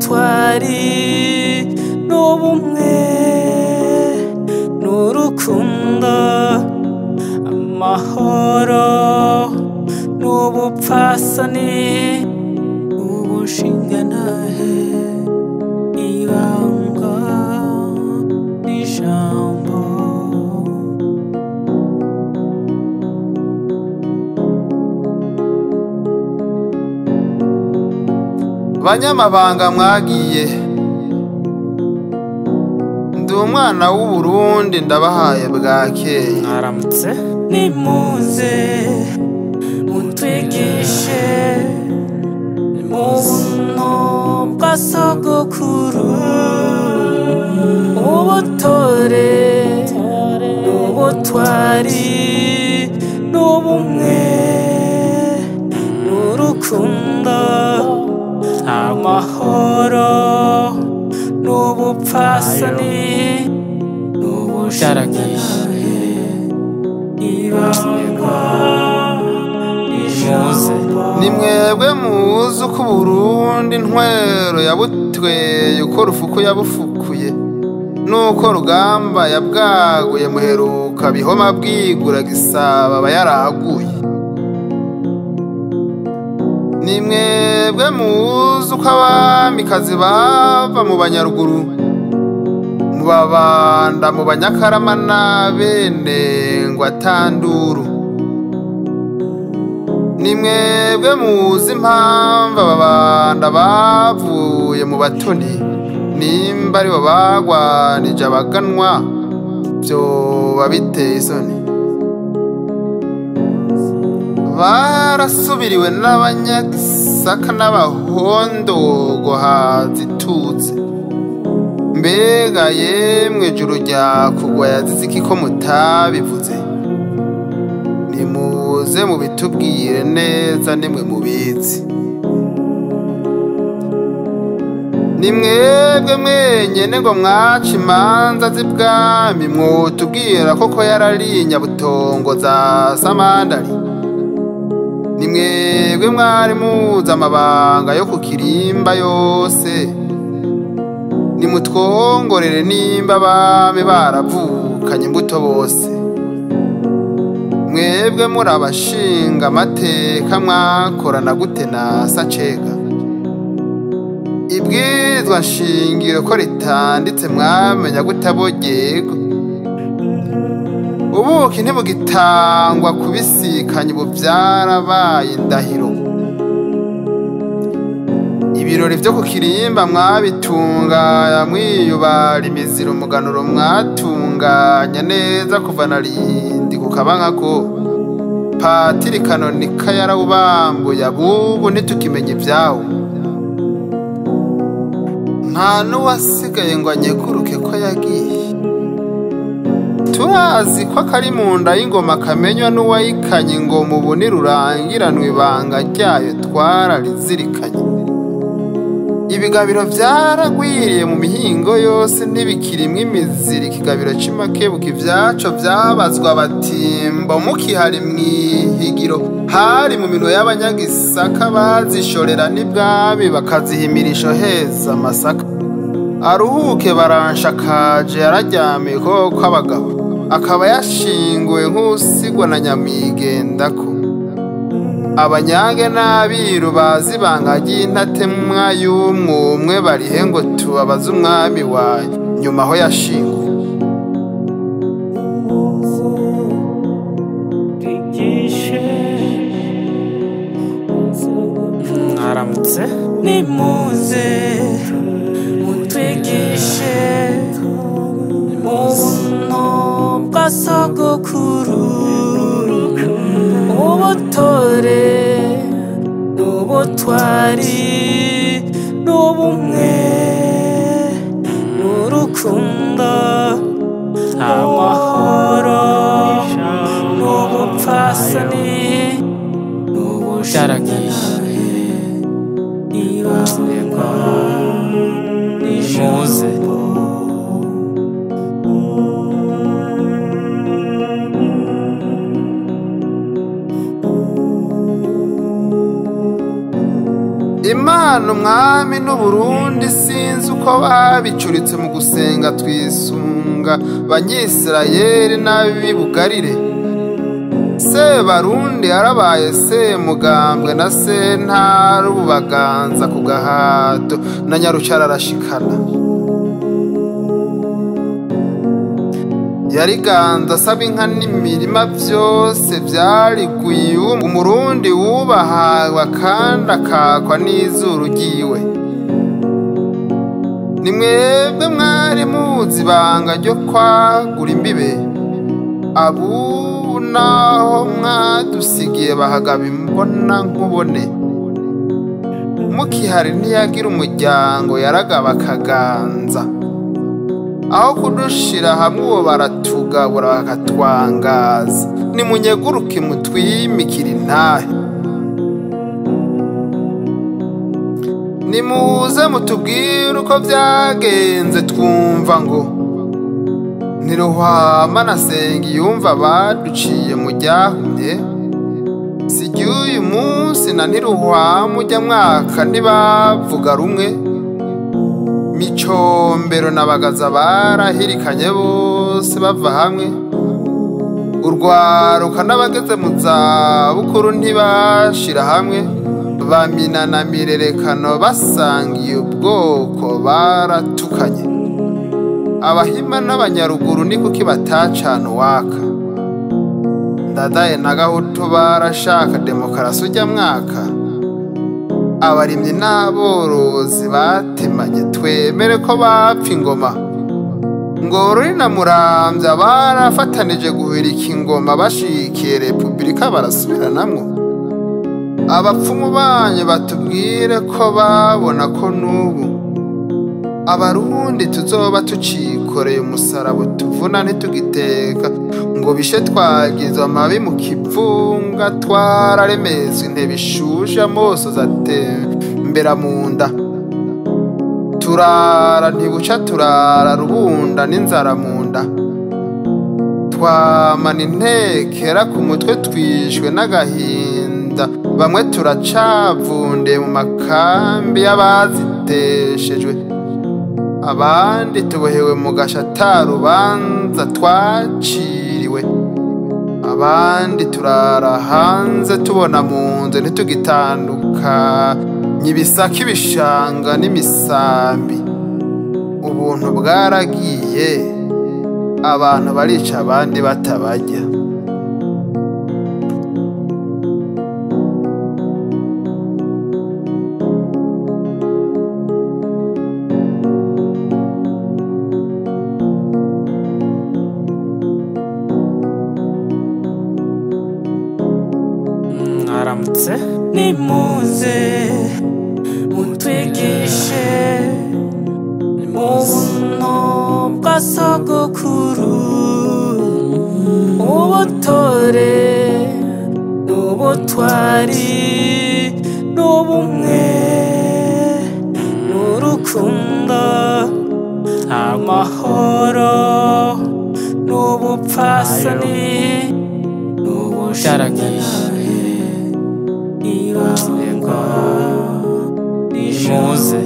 N'ubutwari n'ubumwe n'urukundo, amahoro n'ubupfasoni, ubushingantahe, ibanga n'ijambo. Banyamabanga mwagiye, ndi umwana w'Uburundi ndabahaye bwakeye. Mwaramutse. Nimuze mutwigishe mu buntu bwa sogokuru, ubutore n'ubutwari n'ubumwe n'urukundo, amahoro n'ubupfasoni, n'ubushingantahe, ibanga n'ijambo. Ni mwebwe muzi uko Uburundi ntwero yabutweye, uko Rufuku yabufukuye nuko Rugamba yabwaguye, muheruka Bihoma bwigura Gisaba aba yaraguye. Ni mwebwe muzi uko abamikazi bava mu Banyaruguru, mu Babanda, mu Banyakarama n'abene ngo atanduru. Ni mwebwe muzi impamvu Ababanda bavuye mu Batoni, nimba aribo bagwanije abaganwa, vyoba biteye isoni. Barasubiriwe n'Abanyagisaka n'Abahondogo hazitutse. Mbega yemwe juru rya kugwa yazize iki ko mutabivuze? Nimuze mubitubwire neza nimwe mubizi. Ni mwebwe mwenyene ngo mwaca imanza z'ibwami, mwotubwira koko yarari Nyabutongo za Samandari. Ni mwebwe mwari muzi amabanga yo ku kirimba yose, nimutwongorere nimba abami baravukanye imbuto bose. Mwebwe muri abashinga amateka mwakorana gute na Sacega? Ibwirizwa nshingiro ko ritanditse mwamenya gute abo ryego? Ubuki ntibugitangwa kubisikanya, ubu vyarabaye indahiro. Ibirori vyo ku kirimba mwabitunganya mwiyubara imiziro, umuganuro mwatunganya neza kuva na Rindi ku Kabankako. Patiri Kanonika yarawubambuye, abubu ntitukimenya ivyawo. Nta n'uwasigaye ngo anyeguruke ko yagiye. Turazi ko akari mu nda y'ingoma kamenywa n'uwayikanye, ingoma ubu nirurangiranwa ibanga ryayo twararizirikanye. Ibigabiro vyaragwiriye mu mihingo yose, ntibikirimwo imiziri. Ikigabiro c'imakebuka ivyaco vyabazwa abatimbo, mukihari mw'ihigiro hari mu minwe y'Abanyagisaka, bazishorera n'ibwami bakazihimirisha heza amasaka. Aruhuke baranshakaje yararyamiye ukuboko kw'abagabo, akaba yashinguwe nk'usigwa na Nyamwigendako. Abanyange n'abiru bazi ibanga ry'intatemwa y'umwumwe, barihe ngo tubabaze umwami wa nyuma aho yashinguwe. Mwaramutse. Nimuze mutwigishe mu buntu bwa sogokuru, ubutore n'ubutwari n'ubumwe n'urukundo, amahoro n'ubupfasoni, n'ubushingantahe, ibanga n'ijambo. Imana Imana umwami n'Uburundi sinzi uko babicuritse mu gusenga twisunga Banyisirayeli n'abibugarire. Sebarundi yarabaye Semugambwe na Sentare ubu baganza ku gahato na Nyarucara arashikana. Yariganza asaba inka n'imirima vyose vyariguye umurundi wubahawe kandi akakwa n'izuru ryiwe. Ni mwebwe mwari muzi ibanga ryo kwagura imbibe, abubu naho mwadusigiye bahagaba imbona nkubone. Mukihari ntiyagira umuryango yaragaba akaganza. Aho kudushira hamwe uwo baratugabura bakatwangaza. Nimunyeguruke mutwimikire intahe. Nimuze mutubwire uko vyagenze twumva ngo Ntiruhwama na Nsengiyumva baduciye mu ryahumye. Si ry'uyu munsi na Ntiruhwama ujya mwaka ntibavuga rumwe. Micombero na Bagaza barahirikanye bose bava hamwe. Urwaruka n'abageze mu zabukuru ntibashira hamwe. Bamina na Mirerekano basangiye ubwoko baratukanye. Abahima n'abanyaruguru ni kuki batacana uwaka? Ndadaye na Gahutu barashaka demokarasi ujya mwaka. Abarimyi n'aborozi batemanye twemere ko bapfa ingoma. Ngorori na Muramvya barafatanije guhirika ingoma bashikiye Repubulika barasubiranamwo. Abapfumu banyu batubwire ko babona ko n'ubu Abarundi tuzoba tucikoreye umusaraba tuvuna ntitugiteka ngo bishe twagizwe amabi mu kivunga twararemezwe intebe ishushe amoso zatembera mu nda. Turara ntibuca turara rubunda n'inzara mu nda. Twamana intekera ku mutwe twishwe n'agahinda bamwe turacavundiye mu makambi y'abaziteshejwe. Abandi tubohewe mu gasha ata rubanza twaciriwe. Abandi turara hanze tubona mu nzu ntitugitandukanye ibisaka ibishanga n'imisambi. Ubuntu bwaragiye abantu barica abandi batabarya. Mwaramutse. Nimuze mutwigishe ubuntu bwa sogokuru, ubutore n'ubutwari n'ubumwe n'urukundo, amahoro n'ubupfasoni n'ubushingantahe. Nimuze.